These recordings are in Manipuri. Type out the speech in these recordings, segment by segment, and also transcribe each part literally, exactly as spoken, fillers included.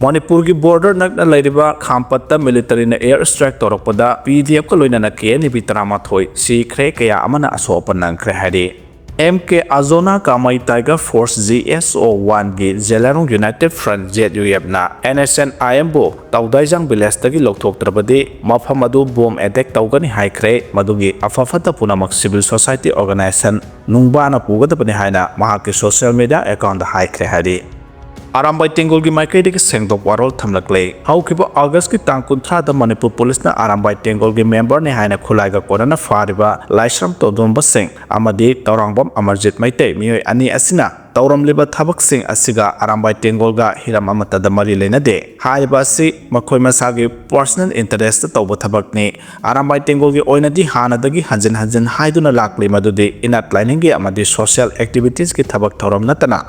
ꯃꯅꯤꯄꯨꯔꯒꯤ border ꯅꯛꯅ ꯂꯩꯔꯤꯕ ꯈꯥꯝꯄꯠꯇ military ꯅ air strike ꯇꯧꯔꯛꯄꯗ P D F ꯀ ꯂꯣꯏꯅꯅ K N A B ꯇꯔꯥꯃꯥꯊꯣꯏ ꯁꯤꯈ꯭ꯔꯦ, ꯀꯌꯥ ꯑꯃꯅ ꯑꯁꯣꯛ ꯑꯄꯟ ꯅꯪꯈ꯭ꯔꯦ ꯍꯥꯏꯔꯤ꯫ M K ꯑꯖꯣꯅꯥ ꯀꯥꯃꯩ Tiger Force G S O one ꯒꯤ ꯖꯦꯂꯥꯔꯣꯡ United Front, Z U F ꯅ N S N I M ꯕꯨ ꯇꯧꯗꯥꯏꯖꯥꯡ village ꯇꯒꯤ ꯂꯧꯊꯣꯛꯇ꯭ꯔꯕꯗꯤ ꯃꯐꯝ ꯑꯗꯨ bomb attack ꯇꯧꯒꯅꯤ ꯍꯥꯏꯈ꯭ꯔꯦ꯫ ꯃꯗꯨꯒꯤ ꯑꯐ ꯐꯠꯇ ꯄꯨꯝꯅꯃꯛ civil society organization ꯅꯨꯡꯕꯥꯅ ꯄꯨꯒꯗꯕꯅꯤ ꯍꯥꯏꯅ ꯃꯍꯥꯛꯀꯤ social media account ꯗ ꯍꯥꯏꯈ꯭ꯔꯦ ꯍꯥꯏꯔꯤ꯫ ꯑꯔꯥꯝꯕꯥꯏ ꯇꯦꯡꯒꯣꯜꯒꯤ ꯃꯥꯏꯀꯩꯗꯒꯤ ꯁꯦꯡꯗꯣꯛ ꯋꯥꯔꯣꯜ ꯊꯝꯂꯛꯂꯦ꯫ ꯍꯧꯈꯤꯕ August ꯀꯤ ꯇꯥꯡ ꯀꯨꯟꯊ꯭ꯔꯥꯗ ꯃꯅꯤꯄꯨꯔ ꯄꯨꯂꯤꯁꯅ ꯑꯔꯥꯝꯕꯥꯏ ꯇꯦꯡꯒꯣꯜꯒꯤ member ꯅꯤ ꯍꯥꯏꯅ ꯈꯨꯠꯂꯥꯏꯒ ꯀꯣꯟꯅꯅ ꯐꯥꯔꯤꯕ ꯂꯥꯏꯁ꯭ꯔꯝ ꯇꯣꯟꯗꯣꯝꯕ ꯁꯤꯡ ꯑꯃꯗꯤ ꯇꯧꯔꯥꯡꯕꯝ ꯑꯃꯔꯖꯤꯠ ꯃꯩꯇꯩ ꯃꯤꯑꯣꯏ ꯑꯅꯤ ꯑꯁꯤꯅ ꯇꯧꯔꯝꯂꯤꯕ ꯊꯕꯛꯁꯤꯡ ꯑꯁꯤꯒ ꯑꯔꯥꯝꯕꯥꯏ ꯇꯦꯡꯒꯣꯜꯒ ꯍꯤꯔꯝ ꯑꯃꯠꯇꯗ ꯃꯔꯤ ꯂꯩꯅꯗꯦ꯫ ꯍꯥꯏꯔꯤꯕ ꯑꯁꯤ ꯃꯈꯣꯏ ꯃꯁꯥꯒꯤ personal interest ꯇ ꯇꯧꯕ ꯊꯕꯛꯅꯤ꯫ ꯑꯔꯥꯝꯕꯥꯏ ꯇꯦꯡꯒꯣꯜꯒꯤ ꯑꯣꯏꯅꯗꯤ ꯍꯥꯟꯅꯗꯒꯤ ꯍꯟꯖꯤꯟ ꯍꯟꯖꯤꯟ ꯍꯥꯏꯗꯨꯅ ꯂꯥꯛꯂꯤ ꯃꯗꯨꯗꯤ ꯏꯅꯠ ꯂꯥꯏꯅꯤꯡꯒꯤ ꯑꯃꯗꯤ social activities ꯀꯤ ꯊꯕꯛ ꯊꯧꯔꯝ ꯅꯠꯇꯅ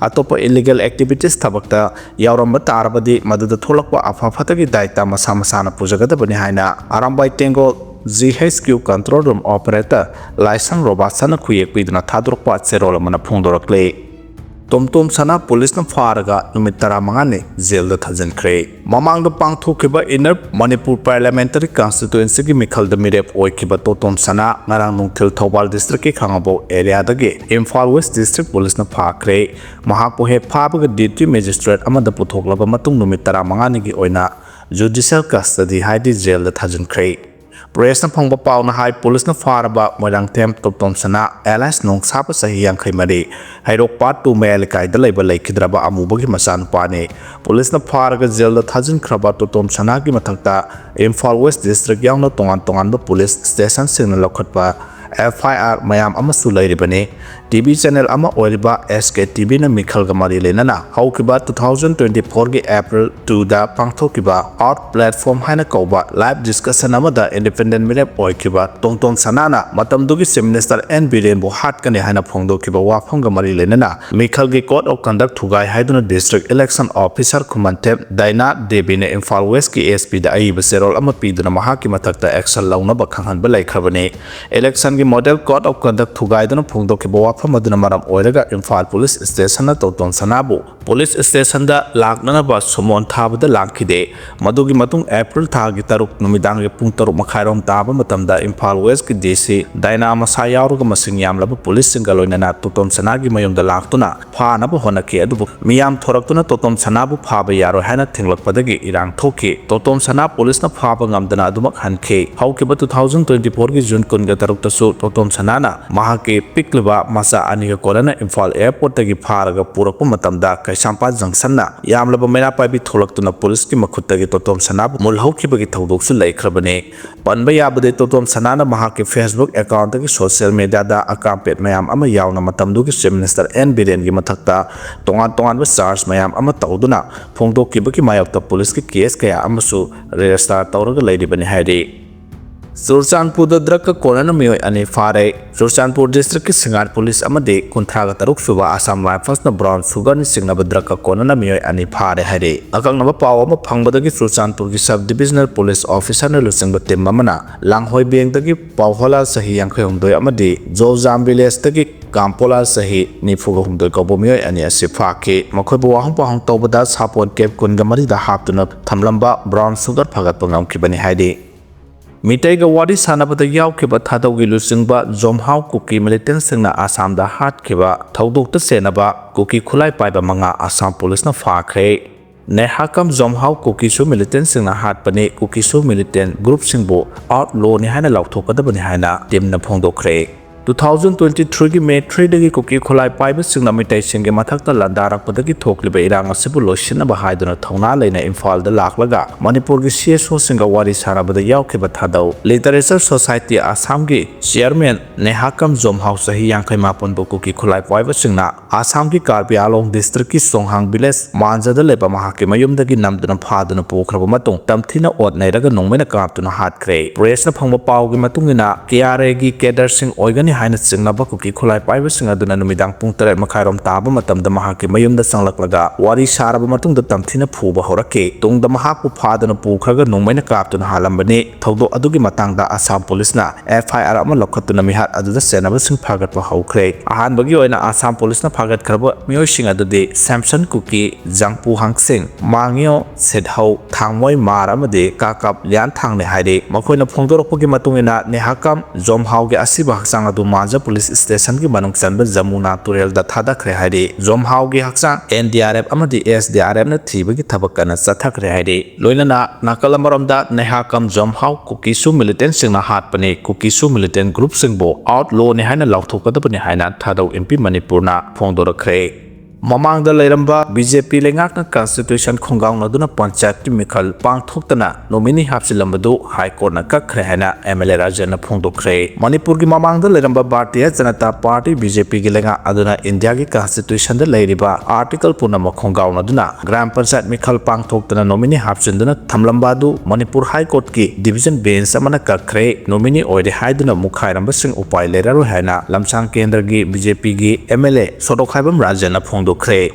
ꯑꯇꯣꯞꯄ illegal activities ꯊꯕꯛꯇ ꯌꯥꯎꯔꯝꯕ ꯇꯥꯔꯕꯗꯤ ꯃꯗꯨꯗ ꯊꯣꯛꯂꯛꯄ ꯑꯐ ꯐꯠꯇꯒꯤ ꯗꯥꯏꯇ ꯃꯁꯥ ꯃꯁꯥꯅ ꯄꯨꯖꯒꯗꯕꯅꯤ ꯍꯥꯏꯅ Arambai ꯇꯦꯡꯒꯣꯜ G H Q control room operator ꯂꯥꯏꯁ꯭ꯔꯝ ꯔꯣꯕꯥꯁꯟꯅ ꯈꯨꯌꯦꯛ ꯄꯤꯗꯨꯅ ꯊꯥꯗꯣꯔꯛꯄ ꯆꯦꯔꯣꯜ ꯑꯃꯅ ꯐꯣꯡꯗꯣꯔꯛꯂꯤ꯫ ꯇꯣꯝꯇꯣꯝ ꯁꯅꯥ ꯄꯨꯂꯤꯁꯅ ꯐꯥꯔꯒ ꯅꯨꯃꯤꯠ ꯇꯔꯥꯃꯉꯥꯅꯤ ꯖꯦꯜꯗ ꯊꯥꯖꯤꯟꯈ꯭ꯔꯦ꯫ ꯃꯃꯥꯡꯗ ꯄꯥꯡꯊꯣꯛꯈꯤꯕ Inner Manipur Parliamentary Constituency ꯒꯤ ꯃꯤꯈꯜꯗ ꯃꯤꯔꯦꯞ ꯑꯣꯏꯈꯤꯕ ꯇꯣꯇꯣꯝ ꯁꯅꯥ ꯉꯔꯥꯡ ꯅꯨꯡꯊꯤꯜ ꯊꯧꯕꯥꯜ district ꯀꯤ ꯈꯥꯉꯕꯣꯛ area ꯗꯒꯤ ꯏꯝꯐꯥꯜ West district ꯄꯨꯂꯤꯁꯅ ꯐꯥꯈ꯭ꯔꯦ꯫ ꯃꯍꯥꯛꯄꯨ ꯍꯦꯛ ꯐꯥꯕꯒ deputy magistrate ꯑꯃꯗ ꯄꯨꯊꯣꯛꯂꯕ ꯃꯇꯨꯡ ꯅꯨꯃꯤꯠ ꯇꯔꯥꯃꯉꯥꯅꯤꯒꯤ ꯑꯣꯏꯅ judicial custody ꯍꯥꯏꯗꯤ ꯖꯦꯜꯗ ꯊꯥꯖꯤꯟꯈ꯭ꯔꯦ꯫ Press ꯅ ꯐꯪꯕ ꯄꯥꯎꯅ ꯍꯥꯏ, ꯄꯨꯂꯤꯁꯅ ꯐꯥꯔꯕ ꯃꯣꯏꯔꯥꯡꯊꯦꯝ ꯇꯣꯞꯇꯣꯝ ꯁꯅꯥ alias ꯅꯣꯡꯁꯥꯕ ꯆꯍꯤ ꯌꯥꯡꯈꯩ ꯃꯔꯤ, ꯍꯩꯔꯣꯛ part two ꯃꯌꯥꯏ ꯂꯩꯀꯥꯏꯗ ꯂꯩꯕ ꯂꯩꯈꯤꯗ꯭ꯔꯕ ꯑꯃꯨꯕꯒꯤ ꯃꯆꯥꯅꯨꯄꯥꯅꯤ꯫ ꯄꯨꯂꯤꯁꯅ ꯐꯥꯔꯒ ꯖꯦꯜꯗ ꯊꯥꯖꯤꯟꯈ꯭ꯔꯕ ꯇꯣꯇꯣꯝ ꯁꯅꯥꯒꯤ ꯃꯊꯛꯇ ꯏꯝꯐꯥꯜ West district ꯌꯥꯎꯅ ꯇꯣꯉꯥꯟ ꯇꯣꯉꯥꯟꯕ ꯄꯨꯂꯤꯁ stationꯁꯤꯡꯅ ꯂꯧꯈꯠꯄ F I R ꯃꯌꯥꯝ ꯑꯃꯁꯨ ꯂꯩꯔꯤꯕꯅꯤ꯫ T V channel ꯑꯃ ꯑꯣꯏꯔꯤꯕ S K T V ꯅ ꯃꯤꯈꯜꯒ ꯃꯔꯤ ꯂꯩꯅꯅ ꯍꯧꯈꯤꯕ two thousand twenty four ꯒꯤ April two ꯗ ꯄꯥꯡꯊꯣꯛꯈꯤꯕ Out Platform ꯍꯥꯏꯅ ꯀꯧꯕ live discussion ꯑꯃꯗ independent ꯃꯤꯔꯦꯞ ꯑꯣꯏꯈꯤꯕ ꯇꯣꯡꯇꯣꯝ ꯁꯅꯥꯅ ꯃꯇꯝꯗꯨꯒꯤ Chief Minister N ꯕꯤꯔꯦꯟꯕꯨ ꯍꯥꯠꯀꯅꯤ ꯍꯥꯏꯅ ꯐꯣꯡꯗꯣꯛꯈꯤꯕ ꯋꯥꯐꯝꯒ ꯃꯔꯤ ꯂꯩꯅꯅ ꯃꯤꯈꯜꯒꯤ Code of Conduct ꯊꯨꯒꯥꯏ ꯍꯥꯏꯗꯨꯅ District Election Officer ꯈꯨꯃꯟꯊꯦꯝ ꯗꯥꯏꯅꯥ ꯗꯦꯕꯤꯅ ꯏꯝꯐꯥꯜ West ꯀꯤ S P ꯗ ꯑꯏꯕ ꯆꯦꯔꯣꯜ ꯑꯃ ꯄꯤꯗꯨꯅ ꯃꯍꯥꯛꯀꯤ ꯃꯊꯛꯇ action ꯂꯧꯅꯕ ꯈꯪꯍꯟꯕ ꯂꯩꯈ꯭ꯔꯕꯅꯤ꯫ Election ꯒꯤ Model Code of Conduct ꯊꯨꯒꯥꯏꯗꯨꯅ ꯐꯣꯡꯗꯣꯛꯈꯤꯕ ꯋꯥꯐꯝ ꯃꯗꯨꯅ ꯃꯔꯝ ꯑꯣꯏꯔꯒ ꯏꯝꯐꯥꯜ ꯄꯨꯂꯤꯁ ꯁ꯭ꯇꯦꯁꯟꯅ ꯇꯣꯇꯣꯝ ꯁꯅꯥꯕꯨ ꯄꯨꯂꯤꯁ ꯁ꯭ꯇꯦꯁꯟꯗ ꯂꯥꯛꯅꯅꯕ ꯁꯨꯃꯣꯟ ꯊꯥꯕꯗ ꯂꯥꯛꯈꯤꯗꯦ꯫ ꯃꯗꯨꯒꯤ ꯃꯇꯨꯡ ꯑꯦꯄ꯭ꯔꯤꯜ ꯊꯥꯒꯤ ꯇꯔꯨꯛ ꯅꯨꯃꯤꯗꯥꯡꯒꯤ ꯄꯨꯡ ꯇꯔꯨꯛ ꯃꯈꯥꯏꯔꯣꯝ ꯇꯥꯕ ꯃꯇꯝꯗ ꯏꯝꯐꯥꯜ ꯋꯦꯁꯀꯤ ꯗꯤ ꯁꯤ ꯗꯥꯏꯅꯥ ꯃꯁꯥ ꯌꯥꯎꯔꯒ ꯃꯁꯤꯡ ꯌꯥꯝꯂꯕ ꯄꯨꯂꯤꯁꯁꯤꯡꯒ ꯂꯣꯏꯅꯅ ꯇꯣꯇꯣꯝ ꯁꯅꯥꯒꯤ ꯃꯌꯨꯝꯗ ꯂꯥꯛꯇꯨꯅ ꯐꯥꯅꯕ ꯍꯣꯠꯅꯈꯤ꯫ ꯑꯗꯨꯕꯨ ꯃꯤꯌꯥꯝ ꯊꯣꯔꯛꯇꯨꯅ ꯇꯣꯇꯣꯝ ꯁꯅꯥꯕꯨ ꯐꯥꯕ ꯌꯥꯔꯣꯏ ꯍꯥꯏꯅ ꯊꯤꯡꯂꯛꯄꯗꯒꯤ ꯏꯔꯥꯡ ꯊꯣꯛꯈꯤ꯫ ꯇꯣꯇꯣꯝ ꯁꯅꯥ ꯄꯨꯂꯤꯁꯅ ꯐꯥꯕ ꯉꯝꯗꯅ ꯑꯗꯨꯃꯛ ꯍꯟꯈꯤ꯫ ꯍꯧꯈꯤꯕ two thousand twenty fourꯒꯤ ꯖꯨꯟ ꯀꯨꯟꯒ ꯇꯔꯨꯛꯇꯁꯨ ꯇꯣꯇꯣꯝ ꯁꯅꯥꯅ ꯃꯍꯥꯛꯀꯤ ꯄꯤꯛꯂꯤꯕ ꯃꯆꯥ ꯑꯅꯤꯒ ꯀꯣꯟꯅꯅ ꯏꯝꯐꯥꯜ ꯑꯦꯌꯔꯄꯣꯔꯠꯇꯒꯤ ꯐꯥꯔꯒ ꯄꯨꯔꯛꯄ ꯃꯇꯝꯗ ꯀꯩꯁꯥꯝꯄꯥꯠ ꯖꯪꯁꯟꯅ ꯌꯥꯝꯂꯕ ꯃꯩꯔꯥ ꯄꯥꯏꯕꯤ ꯊꯣꯛꯂꯛꯇꯨꯅ ꯄꯨꯂꯤꯁꯀꯤ ꯃꯈꯨꯠꯇꯒꯤ ꯇꯣꯇꯣꯝ ꯁꯅꯥꯕꯨ ꯃꯨꯜꯍꯧꯈꯤꯕꯒꯤ ꯊꯧꯗꯣꯛꯁꯨ ꯂꯩꯈ꯭ꯔꯕꯅꯤ꯫ ꯄꯟꯕ ꯌꯥꯕꯗꯤ ꯇꯣꯇꯣꯝ ꯁꯅꯥꯅ ꯃꯍꯥꯛꯀꯤ Facebook accountꯇꯒꯤ social mediaꯗ ꯑꯀꯥꯝꯄꯦꯠ ꯃꯌꯥꯝ ꯑꯃ ꯌꯥꯎꯅ ꯃꯇꯝꯗꯨꯒꯤ Chief Minister ꯑꯦꯟ ꯕꯤꯔꯦꯟꯒꯤ ꯃꯊꯛꯇ ꯇꯣꯉꯥꯟ ꯇꯣꯉꯥꯟꯕ charge ꯃꯌꯥꯝ ꯑꯃ ꯇꯧꯗꯨꯅ ꯐꯣꯡꯗꯣꯛꯈꯤꯕꯒꯤ ꯃꯥꯌꯣꯛꯇ ꯄꯨꯂꯤꯁꯀꯤ case ꯀꯌꯥ ꯑꯃꯁꯨ register ꯇꯧꯔꯒ ꯂꯩꯔꯤꯕꯅꯤ ꯍꯥꯏꯔꯤ꯫ ꯆꯨꯔꯆꯥꯟꯄꯨꯔꯗ drugꯀ ꯀꯣꯟꯅꯅ ꯃꯤꯑꯣꯏ ꯑꯅꯤ ꯐꯥꯔꯦ꯫ ꯆꯨꯔꯆꯥꯟꯄꯨꯔ districtꯀꯤ ꯁꯤꯡꯉꯥꯔ ꯄꯨꯂꯤꯁ ꯑꯃꯗꯤ ꯀꯨꯟꯊ꯭ꯔꯥꯒ ꯇꯔꯨꯛ ꯁꯨꯕ Assam Riflesꯅ brown sugarꯅ ꯆꯤꯡꯅꯕ drugꯀ ꯀꯣꯟꯅꯅ ꯃꯤꯑꯣꯏ ꯑꯅꯤ ꯐꯥꯔꯦ ꯍꯥꯏꯔꯤ꯫ ꯑꯀꯛꯅꯕ ꯄꯥꯎ ꯑꯃ ꯐꯪꯕꯗꯒꯤ ꯆꯨꯔꯆꯥꯟꯄꯨꯔꯒꯤ sub divisional police officerꯅ ꯂꯨꯆꯤꯡꯕ team ꯑꯃꯅ ꯂꯥꯡꯍꯣꯏ ꯕꯦꯡꯗꯒꯤ ꯄꯥꯎꯍꯣꯂꯥ ꯆꯍꯤ ꯌꯥꯡꯈꯩ ꯍꯨꯝꯗꯣꯏ ꯑꯃꯗꯤ ꯖꯣꯖꯥꯝ villageꯇꯒꯤ ꯀꯥꯝꯄꯣꯂꯥ ꯆꯍꯤ ꯅꯤꯐꯨꯒ ꯍꯨꯝꯗꯣꯏ ꯀꯧꯕ ꯃꯤꯑꯣꯏ ꯑꯅꯤ ꯑꯁꯤ ꯐꯥꯈꯤ꯫ ꯃꯈꯣꯏꯕꯨ ꯋꯥꯍꯪ ꯄꯥꯎꯍꯪ ꯇꯧꯕꯗ ꯁꯥꯄꯣꯟ case ꯀꯨꯟꯒ ꯃꯔꯤꯗ ꯍꯥꯞꯇꯨꯅ ꯊꯝꯂꯝꯕ brown sugar ꯐꯥꯒꯠꯄ ꯉꯝꯈꯤꯕꯅꯤ ꯍꯥꯏꯔꯤ꯫ ꯃꯤꯇꯩꯒ ꯋꯥꯔꯤ ꯁꯥꯟꯅꯕꯗ ꯌꯥꯎꯈꯤꯕ ꯊꯥꯗꯧꯒꯤ ꯂꯨꯆꯤꯡꯕ ꯖꯣꯝꯍꯥꯎ ꯀꯨꯀꯤ militantꯁꯤꯡꯅ ꯑꯁꯥꯝꯗ ꯍꯥꯠꯈꯤꯕ ꯊꯧꯗꯣꯛꯇ ꯆꯦꯟꯅꯕ ꯀꯨꯀꯤ ꯈꯨꯠꯂꯥꯏ ꯄꯥꯏꯕ ꯃꯉꯥ ꯑꯁꯥꯝ ꯄꯨꯂꯤꯁꯅ ꯐꯥꯈ꯭ꯔꯦ꯫ ꯅꯦꯍꯥꯀꯝ ꯖꯣꯝꯍꯥꯎ ꯀꯨꯀꯤꯁꯨ militantꯁꯤꯡꯅ ꯍꯥꯠꯄꯅꯤ꯫ ꯀꯨꯀꯤꯁꯨ militant groupꯁꯤꯡꯕꯨ outlawꯅꯤ ꯍꯥꯏꯅ ꯂꯥꯎꯊꯣꯛꯀꯗꯕꯅꯤ ꯍꯥꯏꯅ teamꯅ ꯐꯣꯡꯗꯣꯛꯈ꯭ꯔꯦ꯫ Two thousand twenty threeꯒꯤ May threeꯗꯒꯤ ꯀꯨꯀꯤ ꯈꯨꯠꯂꯥꯏ ꯄꯥꯏꯕꯁꯤꯡꯅ ꯃꯤꯇꯩꯁꯤꯡꯒꯤ ꯃꯊꯛꯇ ꯂꯥꯟꯗꯥꯔꯛꯄꯗꯒꯤ ꯊꯣꯛꯂꯤꯕ ꯏꯔꯥꯡ ꯑꯁꯤꯕꯨ ꯂꯣꯏꯁꯤꯟꯅꯕ ꯍꯥꯏꯗꯨꯅ ꯊꯧꯅꯥ ꯂꯩꯅ ꯏꯝꯐꯥꯜꯗ ꯂꯥꯛꯂꯒ ꯃꯅꯤꯄꯨꯔꯒꯤ CSOꯁꯤꯡꯒ ꯋꯥꯔꯤ ꯁꯥꯟꯅꯕꯗ ꯌꯥꯎꯈꯤꯕ ꯊꯥꯗꯧ Literature Society ꯑꯁꯥꯝꯒꯤ chairman ꯅꯦꯍꯥꯀꯝ ꯖꯣꯝꯍꯥꯎ ꯆꯍꯤ ꯌꯥꯡꯈꯩ ꯃꯥꯄꯟꯕꯨ ꯀꯨꯀꯤ ꯈꯨꯠꯂꯥꯏ ꯄꯥꯏꯕꯁꯤꯡꯅ ꯑꯁꯥꯝꯒꯤ ꯀꯥꯔꯕꯤ ꯑꯥꯂꯣꯡ districtꯀꯤ ꯁꯣꯡꯍꯥꯡ village ꯃꯥꯟꯖꯗ ꯂꯩꯕ ꯃꯍꯥꯛꯀꯤ ꯃꯌꯨꯝꯗꯒꯤ ꯅꯝꯗꯨꯅ ꯐꯥꯗꯨꯅ ꯄꯨꯈ꯭ꯔꯕ ꯃꯇꯨꯡ ꯇꯝꯊꯤꯅ ꯑꯣꯠ ꯅꯩꯔꯒ ꯅꯣꯡꯃꯩꯅ ꯀꯥꯞꯇꯨꯅ ꯍꯥꯠꯈ꯭ꯔꯦ꯫ Pressꯅ ꯐꯪꯕ ꯄꯥꯎꯒꯤ ꯃꯇꯨꯡ ꯏꯟꯅ KRAꯒꯤ cadreꯁꯤꯡ ꯑꯣꯏꯒꯅꯤ ꯍꯥꯏꯅ ꯆꯤꯡꯅꯕ ꯀꯨꯀꯤ ꯈꯨꯠꯂꯥꯏ ꯄꯥꯏꯕꯁꯤꯡ ꯑꯗꯨꯅ ꯅꯨꯃꯤꯗꯥꯡ ꯄꯨꯡ ꯇꯔꯦꯠ ꯃꯈꯥꯏꯔꯣꯝ ꯇꯥꯕ ꯃꯇꯝꯗ ꯃꯍꯥꯛꯀꯤ ꯃꯌꯨꯝꯗ ꯆꯪꯂꯛꯂꯒ ꯋꯥꯔꯤ ꯁꯥꯔꯕ ꯃꯇꯨꯡꯗ ꯇꯝꯊꯤꯅ ꯐꯨꯕ ꯍꯧꯔꯛꯈꯤ꯫ ꯇꯨꯡꯗ ꯃꯍꯥꯛꯄꯨ ꯐꯥꯗꯨꯅ ꯄꯨꯈ꯭ꯔꯒ ꯅꯣꯡꯃꯩꯅ ꯀꯥꯞꯇꯨꯅ ꯍꯥꯠꯂꯝꯕꯅꯤ꯫ ꯊꯧꯗꯣꯛ ꯑꯗꯨꯒꯤ ꯃꯇꯥꯡꯗ ꯑꯁꯥꯝ ꯄꯨꯂꯤꯁꯅ ꯑꯦꯐ ꯑꯥꯏ ꯑꯥꯔ ꯑꯃ ꯂꯧꯈꯠꯇꯨꯅ ꯃꯤꯍꯥꯠ ꯑꯗꯨꯗ ꯆꯦꯟꯅꯕꯁꯤꯡ ꯐꯥꯒꯠꯄ ꯍꯧꯈ꯭ꯔꯦ꯫ ꯑꯍꯥꯟꯕꯒꯤ ꯑꯣꯏꯅ ꯑꯁꯥꯝ ꯄꯨꯂꯤꯁꯅ ꯐꯥꯒꯠꯈ꯭ꯔꯕ ꯃꯤꯑꯣꯏꯁꯤꯡ ꯑꯗꯨꯗꯤ ꯁꯦꯝꯁꯟ ꯀꯨꯀꯤ, ꯖꯪꯄꯨ ꯍꯥꯡꯁꯤꯡ, ꯃꯥꯡꯌꯣ ꯁꯦꯠꯍꯧ, ꯊꯥꯡꯃꯣꯏ ꯃꯥꯔ ꯑꯃꯗꯤ ꯀꯥꯀꯞ ꯂꯤꯌꯥꯟꯊꯥꯡꯅꯤ ꯍꯥꯏꯔꯤ꯫ ꯃꯈꯣꯏꯅ ꯐꯣꯡꯗꯣꯔꯛꯄꯒꯤ ꯃꯇꯨꯡ ꯏꯟꯅ ꯅꯦꯍꯥꯀꯝ ꯖꯣꯝꯍꯥꯎꯒꯤ ꯑꯁꯤꯕ ꯍꯛꯆꯥꯡ ꯑꯗꯨ ꯃꯥꯟꯖ ꯄꯨꯂꯤꯁ ꯁ꯭ꯇꯦꯁꯟꯒꯤ ꯃꯅꯨꯡ ꯆꯟꯕ ꯖꯃꯨꯅꯥ ꯇꯨꯔꯦꯜꯗ ꯊꯥꯗꯈ꯭ꯔꯦ ꯍꯥꯏꯔꯤ꯫ ꯖꯣꯝꯍꯥꯎꯒꯤ ꯍꯛꯆꯥꯡ ꯑꯦꯟ ꯗꯤ ꯑꯥꯔ ꯑꯦꯐ ꯑꯃꯗꯤ ꯑꯦꯁ ꯗꯤ ꯑꯥꯔ ꯑꯦꯐꯅ ꯊꯤꯕꯒꯤ ꯊꯕꯛ ꯀꯟꯅ ꯆꯠꯊꯈ꯭ꯔꯦ ꯍꯥꯏꯔꯤ꯫ ꯂꯣꯏꯅꯅ ꯅꯥꯀꯜ ꯑꯃꯔꯣꯝꯗ ꯅꯦꯍꯥꯀꯝ ꯖꯣꯝꯍꯥꯎ ꯀꯨꯀꯤꯁꯨ ꯃꯤꯂꯤꯇꯦꯟꯁꯤꯡꯅ ꯍꯥꯠꯄꯅꯤ, ꯀꯨꯀꯤꯁꯨ ꯃꯤꯂꯤꯇꯦꯟ ꯒ꯭ꯔꯨꯞꯁꯤꯡꯕꯨ ꯑꯥꯎꯠꯂꯣꯅꯤ ꯍꯥꯏꯅ ꯂꯥꯎꯊꯣꯛꯀꯗꯕꯅꯤ ꯍꯥꯏꯅ ꯊꯥꯗꯧ ꯏꯝꯄꯤ ꯃꯅꯤꯄꯨꯔꯅ ꯐꯣꯡꯗꯣꯔꯛꯈ꯭ꯔꯦ꯫ ꯃꯃꯥꯡꯗ ꯂꯩꯔꯝꯕ ꯕꯤ ꯖꯦ ꯄꯤ ꯂꯩꯉꯥꯛꯅ ꯀꯟꯁꯇꯤꯇ꯭ꯌꯨꯁꯟ ꯈꯣꯡꯒꯥꯎꯅꯗꯨꯅ ꯄꯟꯆꯥꯌꯠꯀꯤ ꯃꯤꯈꯜ ꯄꯥꯡꯊꯣꯛꯇꯅ ꯅꯣꯃꯤꯅꯤ ꯍꯥꯞꯆꯤꯜꯂꯝꯕꯗꯨ ꯍꯥꯏ ꯀꯣꯔꯠꯅ ꯀꯛꯈ꯭ꯔꯦ ꯍꯥꯏꯅ ꯑꯦꯝ ꯑꯦꯜ ꯑꯦ ꯔꯥꯖꯦꯟꯅ ꯐꯣꯡꯗꯣꯛꯈ꯭ꯔꯦ꯫ ꯃꯅꯤꯄꯨꯔꯒꯤ ꯃꯃꯥꯡꯗ ꯂꯩꯔꯝꯕ Bharatiya Janata party, B J ꯄꯤꯒꯤ ꯂꯩꯉꯥꯛ ꯑꯗꯨꯅ ꯏꯟꯗꯤꯌꯥꯒꯤ ꯀꯟꯁꯇꯤꯇ꯭ꯌꯨꯁꯟꯗ ꯂꯩꯔꯤꯕ ꯑꯥꯔꯇꯤꯀꯜ ꯄꯨꯝꯅꯃꯛ ꯈꯣꯡꯒꯥꯎꯅꯗꯨꯅ ꯒ꯭ꯔꯥꯝ ꯄꯟꯆꯥꯌꯠ ꯃꯤꯈꯜ ꯄꯥꯡꯊꯣꯛꯇꯅ ꯅꯣꯃꯤꯅꯤ ꯍꯥꯞꯆꯤꯟꯗꯨꯅ ꯊꯝꯂꯝꯕ ꯑꯗꯨ ꯃꯅꯤꯄꯨꯔ ꯍꯥꯏ ꯀꯣꯔꯠꯀꯤ ꯗꯤꯚꯤꯖꯟ ꯕꯦꯟꯆ ꯑꯃꯅ ꯀꯛꯈ꯭ꯔꯦ꯫ ꯅꯣꯃꯤꯅꯤ ꯑꯣꯏꯔꯦ ꯍꯥꯏꯗꯨꯅ ꯃꯨꯈꯥꯏꯔꯝꯕꯁꯤꯡ ꯎꯄꯥꯏ ꯂꯩꯔꯔꯣꯏ ꯍꯥꯏꯅ ꯂꯝꯁꯥꯡ ꯀꯦꯟꯗ꯭ꯔꯒꯤ ꯕꯤ ꯖꯦ ꯄꯤꯒꯤ ꯑꯦꯝ ꯑꯦꯜ ꯑꯦ ꯁꯣꯔꯣꯛꯈꯥꯏꯕꯝ ꯔꯥꯖꯦꯟꯅ ꯐꯣꯡꯗꯣꯛꯈ꯭ꯔꯦ꯫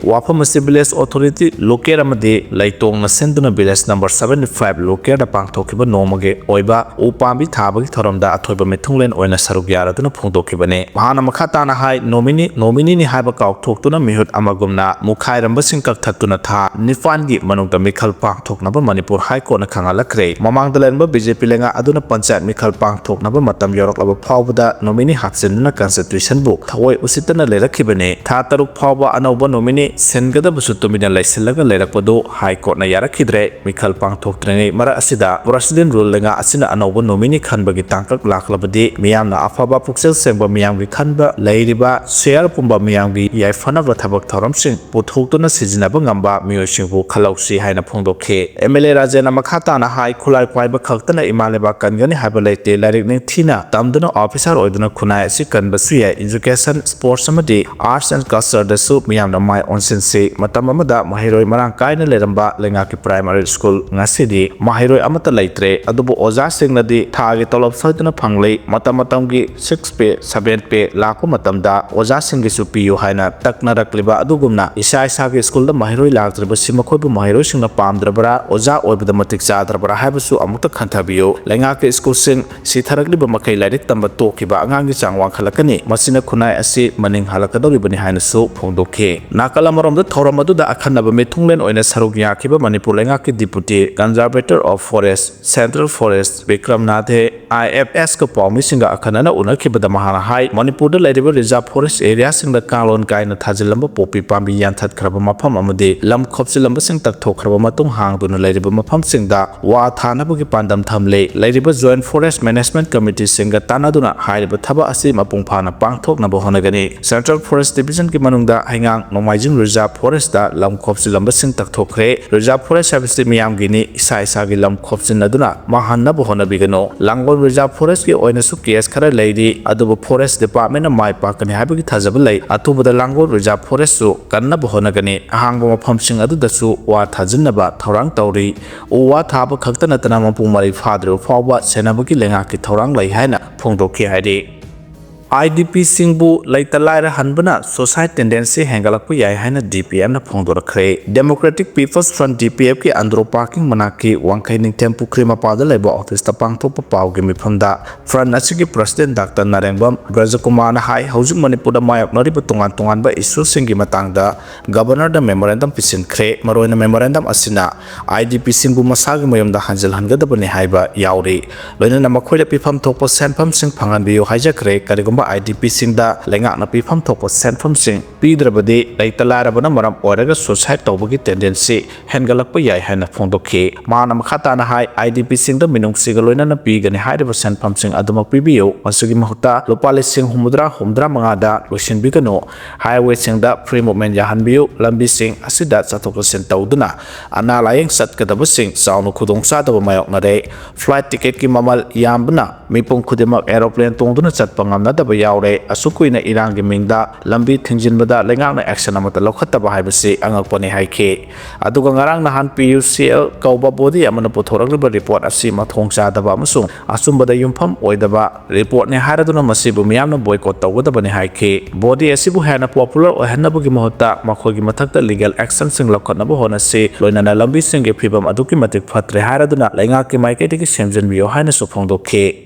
ꯋꯥꯐꯝ ꯑꯁꯤ ꯚꯤꯂꯦꯖ ꯑꯣꯊꯣꯔꯤꯇꯤ ꯂꯣꯀꯦꯜ ꯑꯃꯗꯤ ꯂꯩꯇꯣꯡꯅ ꯁꯤꯟꯗꯨꯅ ꯚꯤꯂꯦꯖ ꯅꯝꯕꯔ ꯁꯚꯦꯟꯇꯤ ꯐꯥꯏꯚ ꯂꯣꯀꯦꯜꯗ ꯄꯥꯡꯊꯣꯛꯈꯤꯕ ꯅꯣꯡꯃꯒꯤ ꯑꯣꯏꯕ ꯎ ꯄꯥꯝꯕꯤ ꯊꯥꯕꯒꯤ ꯊꯧꯔꯝꯗ ꯑꯊꯣꯏꯕ ꯃꯤꯊꯨꯡꯂꯦꯟ ꯑꯣꯏꯅ ꯁꯔꯨꯛ ꯌꯥꯔꯗꯨꯅ ꯐꯣꯡꯗꯣꯛꯈꯤꯕꯅꯤ꯫ ꯃꯍꯥꯛꯅ ꯃꯈꯥ ꯇꯥꯅ ꯍꯥꯏ, ꯅꯣꯃꯤꯅꯤ, ꯅꯣꯃꯤꯅꯤꯅꯤ ꯍꯥꯏꯕ ꯀꯥꯎꯊꯣꯛꯇꯨꯅ ꯃꯤꯍꯨꯠ ꯑꯃꯒꯨꯝꯅ ꯃꯨꯈꯥꯏꯔꯝꯕꯁꯤꯡ ꯀꯛꯊꯠꯇꯨꯅ ꯊꯥ ꯅꯤꯄꯥꯟꯒꯤ ꯃꯅꯨꯡꯗ ꯃꯤꯈꯜ ꯄꯥꯡꯊꯣꯛꯅꯕ ꯃꯅꯤꯄꯨꯔ ꯍꯥꯏ ꯀꯣꯔꯠꯅ ꯈꯪꯍꯜꯂꯛꯈ꯭ꯔꯦ꯫ ꯃꯃꯥꯡꯗ ꯂꯩꯔꯝꯕ ꯕꯤ ꯖꯦ ꯄꯤ ꯂꯩꯉꯥꯛ ꯑꯗꯨꯅ ꯄꯟꯆꯥꯌꯠ ꯃꯤꯈꯜ ꯄꯥꯡꯊꯣꯛꯅꯕ ꯃꯇꯝ ꯌꯧꯔꯛꯂꯕ ꯐꯥꯎꯕꯗ ꯅꯣꯃꯤꯅꯤ ꯍꯥꯞꯆꯤꯟꯗꯨꯅ ꯀꯟꯁꯇꯤꯇ꯭ꯌꯨꯁꯟꯕꯨ ꯊꯑꯣꯏ ꯎꯁꯤꯠꯇꯅ ꯂꯩꯔꯛꯈꯤꯕꯅꯤ꯫ ꯊꯥ ꯇꯔꯨꯛ ꯐꯥꯎꯕ ꯑꯅꯧꯕ ꯅꯣꯃꯤꯅꯤ ꯁꯤꯟꯒꯗꯕꯁꯨ ꯇꯨꯃꯤꯟꯅ ꯂꯩꯁꯤꯜꯂꯒ ꯂꯩꯔꯛꯄꯗꯨ ꯍꯥꯏ ꯀꯣꯔꯠꯅ ꯌꯥꯔꯛꯈꯤꯗ꯭ꯔꯦ꯫ ꯃꯤꯈꯜ ꯄꯥꯡꯊꯣꯛꯇ꯭ꯔꯤꯉꯩ ꯃꯔꯛ ꯑꯁꯤꯗ ꯄ꯭ꯔꯁꯤꯗꯦꯟ ꯔꯨꯜ ꯂꯩꯉꯥꯛ ꯑꯁꯤꯅ ꯑꯅꯧꯕ ꯅꯣꯃꯤꯅꯤ ꯈꯟꯕꯒꯤ ꯇꯥꯡꯀꯛ ꯂꯥꯛꯂꯕꯗꯤ ꯃꯤꯌꯥꯝꯅ ꯑꯐꯕ ꯄꯨꯛꯆꯦꯜ ꯁꯦꯡꯕ ꯃꯤꯌꯥꯝꯒꯤ ꯈꯟꯕ ꯂꯩꯔꯤꯕ ꯁꯦꯌꯔ ꯄꯨꯝꯕ ꯃꯤꯌꯥꯝꯒꯤ ꯌꯥꯏꯐꯅꯕ ꯊꯕꯛ ꯊꯧꯔꯝꯁꯤꯡ ꯄꯨꯊꯣꯛꯇꯨꯅ ꯁꯤꯖꯤꯟꯅꯕ ꯉꯝꯕ ꯃꯤꯑꯣꯏꯁꯤꯡꯕꯨ ꯈꯜꯍꯧꯁꯤ ꯍꯥꯏꯅ ꯐꯣꯡꯗꯣꯛꯈꯤ꯫ ꯑꯦꯝ ꯑꯦꯜ ꯑꯦ ꯔꯥꯖꯦꯟꯅ ꯃꯈꯥ ꯇꯥꯅ ꯍꯥꯏ, ꯈꯨꯠꯂꯥꯏ ꯄꯥꯏꯕ ꯈꯛꯇꯅ ꯏꯃꯥ ꯂꯩꯕꯥꯛ ꯀꯟꯒꯅꯤ ꯍꯥꯏꯕ ꯂꯩꯇꯦ꯫ ꯂꯥꯏꯔꯤꯛ ꯅꯤꯡꯊꯤꯅ ꯇꯝꯗꯨꯅ ꯑꯣꯐꯤꯁꯥꯔ ꯑꯣꯏꯗꯨꯅ ꯈꯨꯟꯅꯥꯏ ꯑꯁꯤ ꯀꯟꯕꯁꯨ ꯌꯥꯏ꯫ ꯏꯖꯨꯀꯦꯁꯟ, ꯁ꯭ꯄꯣꯔꯠꯁ ꯑꯃꯗꯤ ꯑꯥꯔꯠꯁ ꯑꯦꯟ ꯀꯜꯆꯔꯗꯁꯨ ꯃꯤꯌꯥꯝꯅ ꯃꯥꯏ ꯑꯣꯟꯁꯤꯟꯁꯤ꯫ ꯃꯇꯝ ꯑꯃꯗ ꯃꯍꯩꯔꯣꯏ ꯃꯔꯥꯡ ꯀꯥꯏꯅ ꯂꯩꯔꯝꯕ ꯂꯩꯉꯥꯛꯀꯤ primary school ꯉꯁꯤꯗꯤ ꯃꯍꯩꯔꯣꯏ ꯑꯃꯠꯇ ꯂꯩꯇ꯭ꯔꯦ꯫ ꯑꯗꯨꯕꯨ ꯑꯣꯖꯥꯁꯤꯡꯅꯗꯤ ꯊꯥꯒꯤ ꯇꯣꯂꯣꯞ ꯁꯣꯏꯗꯅ ꯐꯪꯂꯤ꯫ ꯃꯇꯝ ꯃꯇꯝꯒꯤ six pay, seven pay ꯂꯥꯛꯄ ꯃꯇꯝꯗ ꯑꯣꯖꯥꯁꯤꯡꯒꯤꯁꯨ ꯄꯤꯌꯨ ꯍꯥꯏꯅ ꯇꯛꯅꯔꯛꯂꯤꯕ ꯑꯗꯨꯒꯨꯝꯅ ꯏꯁꯥ ꯏꯁꯥꯒꯤ schoolꯗ ꯃꯍꯩꯔꯣꯏ ꯂꯥꯛꯇ꯭ꯔꯤꯕꯁꯤ ꯃꯈꯣꯏꯕꯨ ꯃꯍꯩꯔꯣꯏꯁꯤꯡꯅ ꯄꯥꯝꯗ꯭ꯔꯕ꯭ꯔꯥ, ꯑꯣꯖꯥ ꯑꯣꯏꯕꯗ ꯃꯇꯤꯛ ꯆꯥꯗ꯭ꯔꯕ꯭ꯔꯥ ꯍꯥꯏꯕꯁꯨ ꯑꯃꯨꯛꯇ ꯈꯟꯊꯕꯤꯌꯨ꯫ ꯂꯩꯉꯥꯛꯀꯤ schoolꯁꯤꯡ ꯁꯤꯊꯔꯛꯂꯤꯕ ꯃꯈꯩ ꯂꯥꯏꯔꯤꯛ ꯇꯝꯕ ꯇꯣꯛꯈꯤꯕ ꯑꯉꯥꯡꯒꯤ ꯆꯥꯡ ꯋꯥꯡꯈꯠꯂꯛꯀꯅꯤ꯫ ꯃꯁꯤꯅ ꯈꯨꯟꯅꯥꯏ ꯑꯁꯤ ꯃꯅꯤꯡ ꯍꯜꯂꯛꯀꯗꯧꯔꯤꯕꯅꯤ ꯍꯥꯏꯅꯁꯨ ꯐꯣꯡꯗꯣꯛꯈꯤ꯫ ꯅꯥꯀꯜ ꯑꯃꯔꯣꯝꯗ ꯊꯧꯔꯝ ꯑꯗꯨꯗ ꯑꯈꯟꯅꯕ ꯃꯤꯊꯨꯡꯂꯦꯟ ꯑꯣꯏꯅ ꯁꯔꯨꯛ ꯌꯥꯈꯤꯕ ꯃꯅꯤꯄꯨꯔ ꯂꯩꯉꯥꯛꯀꯤ Deputy Conservator of Forest, Central Forest, Bikram ꯅꯥꯊꯦ, IFSꯀ ꯄꯥꯎꯃꯤꯁꯤꯡꯒ ꯑꯈꯟꯅꯅ ꯎꯅꯈꯤꯕꯗ ꯃꯍꯥꯛꯅ ꯍꯥꯏ, ꯃꯅꯤꯄꯨꯔꯗ ꯂꯩꯔꯤꯕ reserve forest areaꯁꯤꯡꯗ ꯀꯥꯡꯂꯣꯟ ꯀꯥꯏꯅ ꯊꯥꯖꯤꯜꯂꯝꯕ ꯄꯣꯄꯤ ꯄꯥꯝꯕꯤ ꯌꯥꯟꯊꯠꯈ꯭ꯔꯕ ꯃꯐꯝ ꯑꯃꯗꯤ ꯂꯝ ꯈꯣꯞꯆꯤꯜꯂꯝꯕꯁꯤꯡ ꯇꯛꯊꯣꯛꯈ꯭ꯔꯕ ꯃꯇꯨꯡ ꯍꯥꯡꯗꯨꯅ ꯂꯩꯔꯤꯕ ꯃꯐꯝꯁꯤꯡꯗ ꯋꯥ ꯊꯥꯅꯕꯒꯤ ꯄꯥꯟꯗꯝ ꯊꯝꯂꯦ꯫ ꯂꯩꯔꯤꯕ Joint Forest Management Committeeꯁꯤꯡꯒ ꯇꯥꯟꯅꯗꯨꯅ ꯍꯥꯏꯔꯤꯕ ꯊꯕꯛ ꯑꯁꯤ ꯃꯄꯨꯡ ꯐꯥꯅ ꯄꯥꯡꯊꯣꯛꯅꯕ ꯍꯣꯠꯅꯒꯅꯤ꯫ Central Forest Divisionꯒꯤ ꯃꯅꯨꯡꯗ ꯍꯩꯉꯥꯡ ꯅꯣꯡꯃꯥꯏꯖꯤꯡ Reserve Forestꯇ ꯂꯝ ꯈꯣꯞꯆꯤꯜꯂꯝꯕꯁꯤꯡ ꯇꯛꯊꯣꯛꯈ꯭ꯔꯦ꯫ Reserve Forest ꯍꯥꯏꯕꯁꯤ ꯃꯤꯌꯥꯝꯒꯤꯅꯤ, ꯏꯁꯥ ꯏꯁꯥꯒꯤ ꯂꯝ ꯈꯣꯞꯆꯤꯟꯅꯗꯨꯅ ꯃꯥꯡꯍꯟꯅꯕ ꯍꯣꯠꯅꯕꯤꯒꯅꯨ꯫ ꯂꯥꯡꯒꯣꯜ Reserve Forestꯀꯤ ꯑꯣꯏꯅꯁꯨ case ꯈꯔ ꯂꯩꯔꯤ, ꯑꯗꯨꯕꯨ Forest Departmentꯅ ꯃꯥꯏ ꯄꯥꯛꯀꯅꯤ ꯍꯥꯏꯕꯒꯤ ꯊꯥꯖꯕ ꯂꯩ꯫ ꯑꯊꯨꯕꯗ ꯂꯥꯡꯒꯣꯜ Reserve Forestꯁꯨ ꯀꯟꯅꯕ ꯍꯣꯠꯅꯒꯅꯤ꯫ ꯑꯍꯥꯡꯕ ꯃꯐꯝꯁꯤꯡ ꯑꯗꯨꯗꯁꯨ ꯋꯥ ꯊꯥꯖꯤꯟꯅꯕ ꯊꯧꯔꯥꯡ ꯇꯧꯔꯤ꯫ ꯎ ꯋꯥ ꯊꯥꯕ ꯈꯛꯇ ꯅꯠꯇꯅ ꯃꯄꯨꯡ ꯃꯔꯩ ꯐꯥꯗ꯭ꯔꯤꯕ ꯐꯥꯎꯕ ꯁꯦꯟꯅꯕꯒꯤ ꯂꯩꯉꯥꯛꯀꯤ ꯊꯧꯔꯥꯡ ꯂꯩ ꯍꯥꯏꯅ ꯐꯣꯡꯗꯣꯛꯈꯤ ꯍꯥꯏꯔꯤ꯫ IDPꯁꯤꯡꯕꯨ ꯂꯩꯇ ꯂꯥꯏꯔ ꯍꯟꯕꯅ suicide tendency ꯍꯦꯟꯒꯠꯂꯛꯄ ꯌꯥꯏ ꯍꯥꯏꯅ DPFꯅ ꯐꯣꯡꯗꯣꯔꯛꯈ꯭ꯔꯦ꯫ Democratic People's Front, DPFꯀꯤ Andro parking ꯃꯅꯥꯛꯀꯤ ꯋꯥꯡꯈꯩ ꯅꯤꯡꯊꯦꯝ ꯄꯨꯈ꯭ꯔꯤ ꯃꯄꯥꯗ ꯂꯩꯕ officeꯇ ꯄꯥꯡꯊꯣꯛꯄ ꯄꯥꯎꯒꯤ ꯃꯤꯐꯝꯗ Front ꯑꯁꯤꯒꯤ President Doctor ꯅꯥꯔꯦꯡꯕꯝ ꯕ꯭ꯔꯖꯀꯨꯃꯥꯔꯅ ꯍꯥꯏ, ꯍꯧꯖꯤꯛ ꯃꯅꯤꯄꯨꯔꯗ ꯃꯥꯌꯣꯛꯅꯔꯤꯕ ꯇꯣꯉꯥꯟ ꯇꯣꯉꯥꯟꯕ issueꯁꯤꯡꯒꯤ ꯃꯇꯥꯡꯗ Governorꯗ memorandum ꯄꯤꯁꯤꯟꯈ꯭ꯔꯦ꯫ ꯃꯔꯨꯑꯣꯏꯅ memorandum ꯑꯁꯤꯅ IDPꯁꯤꯡꯕꯨ ꯃꯁꯥꯒꯤ ꯃꯌꯨꯝꯗ ꯍꯟꯖꯤꯜꯍꯟꯒꯗꯕꯅꯤ ꯍꯥꯏꯕ ꯌꯥꯎꯔꯤ꯫ ꯂꯣꯏꯅꯅ ꯃꯈꯣꯏꯗ ꯄꯤꯐꯝ ꯊꯣꯛꯄ ꯁꯦꯟꯐꯝꯁꯤꯡ ꯐꯪꯍꯟꯕꯤꯌꯨ ꯍꯥꯏꯖꯈ꯭ꯔꯦ꯫ ꯀꯔꯤꯒꯨꯝꯕ IDPꯁꯤꯡꯗ ꯂꯩꯉꯥꯛꯅ ꯄꯤꯐꯝ ꯊꯣꯛꯄ ꯁꯦꯟꯐꯝꯁꯤꯡ ꯄꯤꯗ꯭ꯔꯕꯗꯤ ꯂꯩꯇ ꯂꯥꯏꯔꯕꯅ ꯃꯔꯝ ꯑꯣꯏꯔꯒ suicide ꯇꯧꯕꯒꯤ tendency ꯍꯦꯟꯒꯠꯂꯛꯄ ꯌꯥꯏ ꯍꯥꯏꯅ ꯐꯣꯡꯗꯣꯛꯈꯤ꯫ ꯃꯥꯅ ꯃꯈꯥ ꯇꯥꯅ ꯍꯥꯏ, IDPꯁꯤꯡꯗ ꯃꯤꯅꯨꯡꯁꯤꯒ ꯂꯣꯏꯅꯅ ꯄꯤꯒꯅꯤ ꯍꯥꯏꯔꯤꯕ ꯁꯦꯟꯐꯝꯁꯤꯡ ꯑꯗꯨꯃꯛ ꯄꯤꯕꯤꯌꯨ꯫ ꯃꯁꯤꯒꯤ ꯃꯍꯨꯠꯇ ꯂꯨꯄꯥ ꯂꯤꯁꯤꯡ ꯍꯨꯝꯐꯨꯇꯔꯥ, ꯍꯨꯝꯐꯨꯇꯔꯥ ꯃꯉꯥꯗ ꯂꯣꯏꯁꯤꯟꯕꯤꯒꯅꯨ꯫ Highwayꯁꯤꯡꯗ free movement ꯌꯥꯍꯟꯕꯤꯌꯨ꯫ ꯂꯝꯕꯤꯁꯤꯡ ꯑꯁꯤꯗ ꯆꯠꯊꯣꯛ ꯆꯠꯁꯤꯟ ꯇꯧꯗꯨꯅ ꯑꯅꯥ ꯂꯥꯌꯦꯡ ꯆꯠꯀꯗꯕꯁꯤꯡ ꯆꯥꯎꯅ ꯈꯨꯗꯣꯡꯆꯥꯗꯕ ꯃꯥꯌꯣꯛꯅꯔꯦ꯫ Flight ticketꯀꯤ ꯃꯃꯜ ꯌꯥꯝꯕꯅ ꯃꯤꯄꯨꯝ ꯈꯨꯗꯤꯡꯃꯛ aeroplane ꯇꯣꯡꯗꯨꯅ ꯆꯠꯄ ꯉꯝꯅꯗꯕ ꯌꯥꯎꯔꯦ꯫ ꯑꯁꯨꯛ ꯀꯨꯏꯅ ꯏꯔꯥꯡꯒꯤ ꯃꯤꯡꯗ ꯂꯝꯕꯤ ꯊꯤꯡꯖꯤꯟꯕꯗ ꯂꯩꯉꯥꯛꯅ action ꯑꯃꯠꯇ ꯂꯧꯈꯠꯇꯕ ꯍꯥꯏꯕꯁꯤ ꯑꯉꯛꯄꯅꯤ ꯍꯥꯏꯈꯤ꯫ ꯑꯗꯨꯒ ꯉꯔꯥꯡ ꯅꯍꯥꯟ P U C L ꯀꯧꯕ body ꯑꯃꯅ ꯄꯨꯊꯣꯔꯛꯂꯤꯕ report ꯑꯁꯤ ꯃꯊꯣꯡ ꯆꯥꯗꯕ ꯑꯃꯁꯨꯡ ꯑꯆꯨꯝꯕꯗ ꯌꯨꯝꯐꯝ ꯑꯣꯏꯗꯕ reportꯅꯤ ꯍꯥꯏꯔꯗꯨꯅ ꯃꯁꯤꯕꯨ ꯃꯤꯌꯥꯝꯅ boycott ꯇꯧꯒꯗꯕꯅꯤ ꯍꯥꯏꯈꯤ꯫ Body ꯑꯁꯤꯕꯨ ꯍꯦꯟꯅ popular ꯑꯣꯏꯍꯟꯅꯕꯒꯤ ꯃꯍꯨꯠꯇ ꯃꯈꯣꯏꯒꯤ ꯃꯊꯛꯇ legal actionꯁꯤꯡ ꯂꯧꯈꯠꯅꯕ ꯍꯣꯠꯅꯁꯤ, ꯂꯣꯏꯅꯅ ꯂꯝꯕꯤꯁꯤꯡꯒꯤ ꯐꯤꯕꯝ ꯑꯗꯨꯛꯀꯤ ꯃꯇꯤꯛ ꯐꯠꯇ꯭ꯔꯦ ꯍꯥꯏꯔꯗꯨꯅ ꯂꯩꯉꯥꯛꯀꯤ ꯃꯥꯏꯀꯩꯗꯒꯤ ꯁꯦꯝꯖꯤꯟꯕꯤꯌꯨ ꯍꯥꯏꯅꯁꯨ ꯐꯣꯡꯗꯣꯛꯈꯤ꯫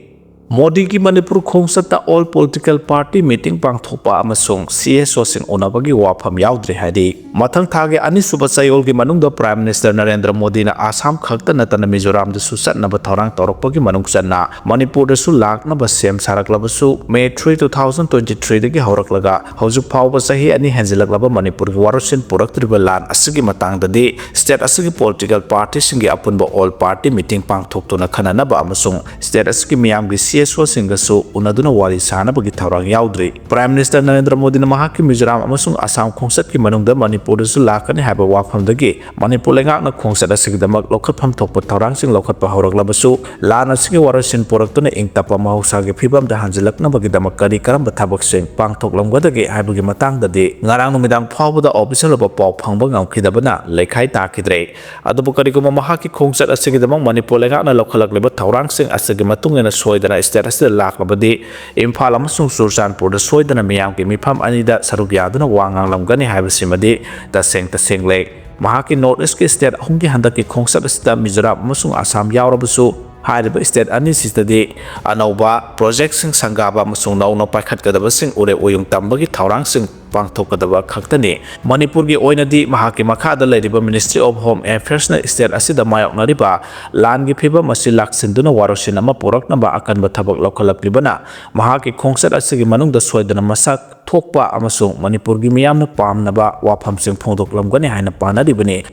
ꯃꯣꯗꯤꯒꯤ Manipur ꯈꯣꯡꯆꯠꯇ all political party meeting ꯄꯥꯡꯊꯣꯛꯄ ꯑꯃꯁꯨꯡ C S Oꯁꯤꯡ ꯎꯅꯕꯒꯤ ꯋꯥꯐꯝ ꯌꯥꯎꯗ꯭ꯔꯤ ꯍꯥꯏꯔꯤ꯫ ꯃꯊꯪ ꯊꯥꯒꯤ ꯑꯅꯤꯁꯨꯕ ꯆꯌꯣꯜꯒꯤ ꯃꯅꯨꯡꯗ Prime Minister ꯅꯔꯦꯟꯗ꯭ꯔ ꯃꯣꯗꯤꯅ ꯑꯁꯥꯝ ꯈꯛꯇ ꯅꯠꯇꯅ ꯃꯤꯖꯣꯔꯥꯝꯗꯁꯨ ꯆꯠꯅꯕ ꯊꯧꯔꯥꯡ ꯇꯧꯔꯛꯄꯒꯤ ꯃꯅꯨꯡ ꯆꯟꯅ ꯃꯅꯤꯄꯨꯔꯗꯁꯨ ꯂꯥꯛꯅꯕ ꯁꯦꯝ ꯁꯥꯔꯛꯂꯕꯁꯨ, May three, two thousand twenty-threeꯗꯒꯤ ꯍꯧꯔꯛꯂꯒ ꯍꯧꯖꯤꯛ ꯐꯥꯎꯕ ꯆꯍꯤ ꯑꯅꯤ ꯍꯦꯟꯖꯤꯜꯂꯛꯂꯕ ꯃꯅꯤꯄꯨꯔꯒꯤ ꯋꯥꯔꯣꯏꯁꯤꯟ ꯄꯨꯔꯛꯇ꯭ꯔꯤꯕ ꯂꯥꯟ ꯑꯁꯤꯒꯤ ꯃꯇꯥꯡꯗꯗꯤ state ꯑꯁꯤꯒꯤ political partyꯁꯤꯡꯒꯤ ꯑꯄꯨꯟꯕ all party meeting ꯄꯥꯡꯊꯣꯛꯇꯨꯅ ꯈꯟꯅꯅꯕ ꯑꯃꯁꯨꯡ state ꯑꯁꯤꯒꯤ ꯃꯤꯌꯥꯝꯒꯤ C S Oꯁꯤꯡꯒꯁꯨ ꯎꯅꯗꯨꯅ ꯋꯥꯔꯤ ꯁꯥꯅꯕꯒꯤ ꯊꯧꯔꯥꯡ ꯌꯥꯎꯗ꯭ꯔꯤ꯫ Prime Minister ꯅꯔꯦꯟꯗ꯭ꯔ ꯃꯣꯗꯤꯅ ꯃꯍꯥꯛꯀꯤ ꯃꯤꯖꯣꯔꯥꯝ ꯑꯃꯁꯨꯡ ꯑꯁꯥꯝ ꯈꯣꯡꯆꯠꯀꯤ ꯃꯅꯨꯡꯗ ꯃꯅꯤꯄꯨꯔꯗꯁꯨ ꯂꯥꯛꯀꯅꯤ ꯍꯥꯏꯕ ꯋꯥꯐꯝꯗꯒꯤ ꯃꯅꯤꯄꯨꯔ ꯂꯩꯉꯥꯛꯅ ꯈꯣꯡꯆꯠ ꯑꯁꯤꯒꯤꯗꯃꯛ ꯂꯧꯈꯠꯐꯝ ꯊꯣꯛꯄ ꯊꯧꯔꯥꯡꯁꯤꯡ ꯂꯧꯈꯠꯄ ꯍꯧꯔꯛꯂꯕꯁꯨ, ꯂꯥꯟ ꯑꯁꯤꯒꯤ ꯋꯥꯔꯣꯏꯁꯤꯟ ꯄꯨꯔꯛꯇꯨꯅ ꯏꯪ ꯇꯞꯄ ꯃꯍꯧꯁꯥꯒꯤ ꯐꯤꯕꯝꯗ ꯍꯟꯖꯤꯜꯂꯛꯅꯕꯒꯤꯗꯃꯛ ꯀꯔꯤ ꯀꯔꯝꯕ ꯊꯕꯛꯁꯤꯡ ꯄꯥꯡꯊꯣꯛꯂꯝꯒꯗꯒꯦ ꯍꯥꯏꯕꯒꯤ ꯃꯇꯥꯡꯗꯗꯤ ꯉꯔꯥꯡ ꯅꯨꯃꯤꯗꯥꯡ ꯐꯥꯎꯕꯗ official ꯑꯣꯏꯕ ꯄꯥꯎ ꯐꯪꯕ ꯉꯝꯈꯤꯗꯕꯅ ꯂꯩꯈꯥꯏ ꯇꯥꯈꯤꯗ꯭ꯔꯦ꯫ ꯑꯗꯨꯕꯨ ꯀꯔꯤꯒꯨꯝꯕ ꯃꯍꯥꯛꯀꯤ ꯈꯣꯡꯆꯠ ꯑꯁꯤꯒꯤꯗꯃꯛ ꯃꯅꯤꯄꯨꯔ ꯂꯩꯉꯥꯛꯅ ꯂꯧꯈꯠꯂꯛꯂꯤꯕ ꯊꯧꯔꯥꯡꯁꯤꯡ ꯑꯁꯤꯒꯤ ꯃꯇꯨꯡ ꯏꯟꯅ ꯁꯣꯏꯗꯅ state ꯑꯁꯤꯗ ꯂꯥꯛꯂꯕꯗꯤ ꯏꯝꯐꯥꯜ ꯑꯃꯁꯨꯡ ꯆꯨꯔꯆꯥꯟꯄꯨꯔꯗ ꯁꯣꯏꯗꯅ ꯃꯤꯌꯥꯝꯒꯤ ꯃꯤꯐꯝ ꯑꯅꯤꯗ ꯁꯔꯨꯛ ꯌꯥꯗꯨꯅ ꯋꯥ ꯉꯥꯡꯂꯝꯒꯅꯤ ꯍꯥꯏꯕꯁꯤꯃꯗꯤ ꯇꯁꯦꯡ ꯇꯁꯦꯡꯂꯦ꯫ ꯃꯍꯥꯛꯀꯤ North Eastꯀꯤ state ꯑꯍꯨꯝꯒꯤ ꯍꯟꯗꯛꯀꯤ ꯈꯣꯡꯆꯠ ꯑꯁꯤꯗ ꯃꯤꯖꯣꯔꯥꯝ ꯑꯃꯁꯨꯡ ꯑꯁꯥꯝ ꯌꯥꯎꯔꯕꯁꯨ, ꯍꯥꯏꯔꯤꯕ state ꯑꯅꯤꯁꯤꯗꯗꯤ ꯑꯅꯧꯕ projectꯁꯤꯡ ꯁꯪꯒꯥꯕ ꯑꯃꯁꯨꯡ ꯅꯧꯅ ꯄꯥꯏꯈꯠꯀꯗꯕꯁꯤꯡ ꯎꯔꯦ ꯎꯌꯨꯡ ꯇꯝꯕꯒꯤ ꯊꯧꯔꯥꯡꯁꯤꯡ ꯄꯥꯡꯊꯣꯛꯀꯗꯕ ꯈꯛꯇꯅꯤ꯫ ꯃꯅꯤꯄꯨꯔꯒꯤ ꯑꯣꯏꯅꯗꯤ ꯃꯍꯥꯛꯀꯤ ꯃꯈꯥꯗ ꯂꯩꯔꯤꯕ Ministry of Home Affairsꯅ state ꯑꯁꯤꯗ ꯃꯥꯌꯣꯛꯅꯔꯤꯕ ꯂꯥꯟꯒꯤ ꯐꯤꯕꯝ ꯑꯁꯤ ꯂꯥꯛꯁꯤꯟꯗꯨꯅ ꯋꯥꯔꯣꯏꯁꯤꯟ ꯑꯃ ꯄꯨꯔꯛꯅꯕ ꯑꯀꯟꯕ ꯊꯕꯛ ꯂꯧꯈꯠꯂꯛꯂꯤꯕꯅ ꯃꯍꯥꯛꯀꯤ ꯈꯣꯡꯆꯠ ꯑꯁꯤꯒꯤ ꯃꯅꯨꯡꯗ ꯁꯣꯏꯗꯅ ꯃꯁꯛ ꯊꯣꯛꯄ ꯑꯃꯁꯨꯡ ꯃꯅꯤꯄꯨꯔꯒꯤ ꯃꯤꯌꯥꯝꯅ ꯄꯥꯝꯅꯕ ꯋꯥꯐꯝꯁꯤꯡ ꯐꯣꯡꯗꯣꯛꯂꯝꯒꯅꯤ ꯍꯥꯏꯅ ꯄꯥꯅꯔꯤꯕꯅꯤ꯫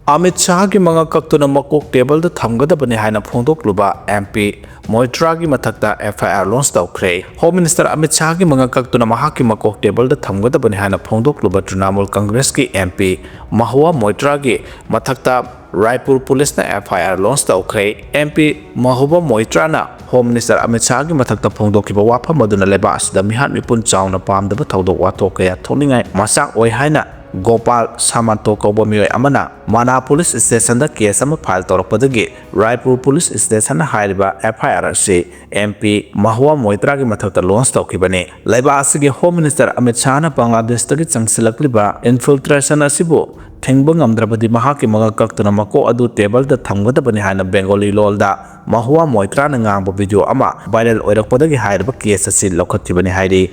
ꯑꯃꯤꯠ ꯁꯥꯍꯒꯤ ꯃꯉꯛ ꯀꯛꯇꯨꯅ ꯃꯀꯣꯛ ꯇꯦꯕꯜꯗ ꯊꯝꯒꯗꯕꯅꯤ ꯍꯥꯏꯅ ꯐꯣꯡꯗꯣꯛꯂꯨꯕ ꯑꯦꯝ ꯄꯤ ꯃꯣꯏꯇ꯭ꯔꯥꯒꯤ ꯃꯊꯛꯇ ꯑꯦꯐ ꯑꯥꯏ ꯑꯥꯔ ꯂꯣꯟꯆ ꯇꯧꯈ꯭ꯔꯦ꯫ ꯍꯣꯝ ꯃꯤꯅꯤꯁꯇꯔ ꯑꯃꯤꯠ ꯁꯥꯍꯒꯤ ꯃꯉꯛ ꯀꯛꯇꯨꯅ ꯃꯍꯥꯛꯀꯤ ꯃꯀꯣꯛ ꯇꯦꯕꯜꯗ ꯊꯝꯒꯗꯕꯅꯤ ꯍꯥꯏꯅ ꯐꯣꯡꯗꯣꯛꯂꯨꯕ ꯇ꯭ꯔꯤꯅꯥꯃꯨꯜ ꯀꯪꯒ꯭ꯔꯦꯁꯀꯤ ꯑꯦꯝ ꯄꯤ ꯃꯍꯨꯋꯥ ꯃꯣꯏꯇ꯭ꯔꯥꯒꯤ ꯃꯊꯛꯇ ꯔꯥꯏꯄꯨꯔ ꯄꯨꯂꯤꯁꯅ ꯑꯦꯐ ꯑꯥꯏ ꯑꯥꯔ ꯂꯣꯟꯆ ꯇꯧꯈ꯭ꯔꯦ꯫ ꯑꯦꯝ ꯄꯤ ꯃꯍꯨꯋꯥ ꯃꯣꯏꯇ꯭ꯔꯥꯅ ꯍꯣꯝ ꯃꯤꯅꯤꯁꯇꯔ ꯑꯃꯤꯠ ꯁꯥꯍꯒꯤ ꯃꯊꯛꯇ ꯐꯣꯡꯗꯣꯛꯈꯤꯕ ꯋꯥꯐꯝ ꯑꯗꯨꯅ ꯂꯩꯕꯥꯛ ꯑꯁꯤꯗ ꯃꯤꯍꯥꯠ ꯃꯤꯄꯨꯟ ꯆꯥꯎꯅ ꯄꯥꯝꯗꯕ ꯊꯧꯗꯣꯛ ꯋꯥꯊꯣꯛ ꯀꯌꯥ ꯊꯣꯛꯅꯤꯡꯉꯥꯏ ꯃꯆꯥꯛ ꯑꯣꯏ ꯍꯥꯏꯅ ꯒꯣꯄꯥꯜ ꯁꯥꯃꯟꯇꯣ ꯀꯧꯕ ꯃꯤꯑꯣꯏ ꯑꯃꯅ ꯃꯅꯥ ꯄꯨꯂꯤꯁ ꯁ꯭ꯇꯦꯁꯟꯗ ꯀꯦꯁ ꯑꯃ ꯐꯥꯏꯜ ꯇꯧꯔꯛꯄꯗꯒꯤ ꯔꯥꯏꯄꯨꯔ ꯄꯨꯂꯤꯁ ꯁ꯭ꯇꯦꯁꯟꯅ ꯍꯥꯏꯔꯤꯕ ꯑꯦꯐ ꯑꯥꯏ ꯑꯥꯔ ꯑꯁꯤ ꯑꯦꯝ ꯄꯤ ꯃꯍꯨꯋꯥ ꯃꯣꯏꯇ꯭ꯔꯥꯒꯤ ꯃꯊꯛꯇ ꯂꯣꯟꯆ ꯇꯧꯈꯤꯕꯅꯤ꯫ ꯂꯩꯕꯥꯛ ꯑꯁꯤꯒꯤ ꯍꯣꯝ ꯃꯤꯅꯤꯁꯇꯔ ꯑꯃꯤꯠ ꯁꯥꯍꯅ ꯕꯪꯒ꯭ꯂꯥꯗꯦꯁꯇꯒꯤ ꯆꯪꯁꯤꯜꯂꯛꯂꯤꯕ ꯏꯟꯐꯤꯜꯇ꯭ꯔꯦꯁꯟ ꯑꯁꯤꯕꯨ ꯊꯤꯡꯕ ꯉꯝꯗ꯭ꯔꯕꯗꯤ ꯃꯍꯥꯛꯀꯤ ꯃꯉꯛ ꯀꯛꯇꯨꯅ ꯃꯀꯣꯛ ꯑꯗꯨ ꯇꯦꯕꯜꯗ ꯊꯝꯒꯗꯕꯅꯤ ꯍꯥꯏꯅ ꯕꯦꯡꯒꯣꯂꯤ ꯂꯣꯜꯗ ꯃꯍꯨꯋꯥ ꯃꯣꯏꯇ꯭ꯔꯥꯅ ꯉꯥꯡꯕ ꯚꯤꯗꯤꯑꯣ ꯑꯃ ꯚꯥꯏꯔꯦꯜ ꯑꯣꯏꯔꯛꯄꯗꯒꯤ ꯍꯥꯏꯔꯤꯕ ꯀꯦꯁ ꯑꯁꯤ ꯂꯧꯈꯠꯈꯤꯕꯅꯤ ꯍꯥꯏꯔꯤ꯫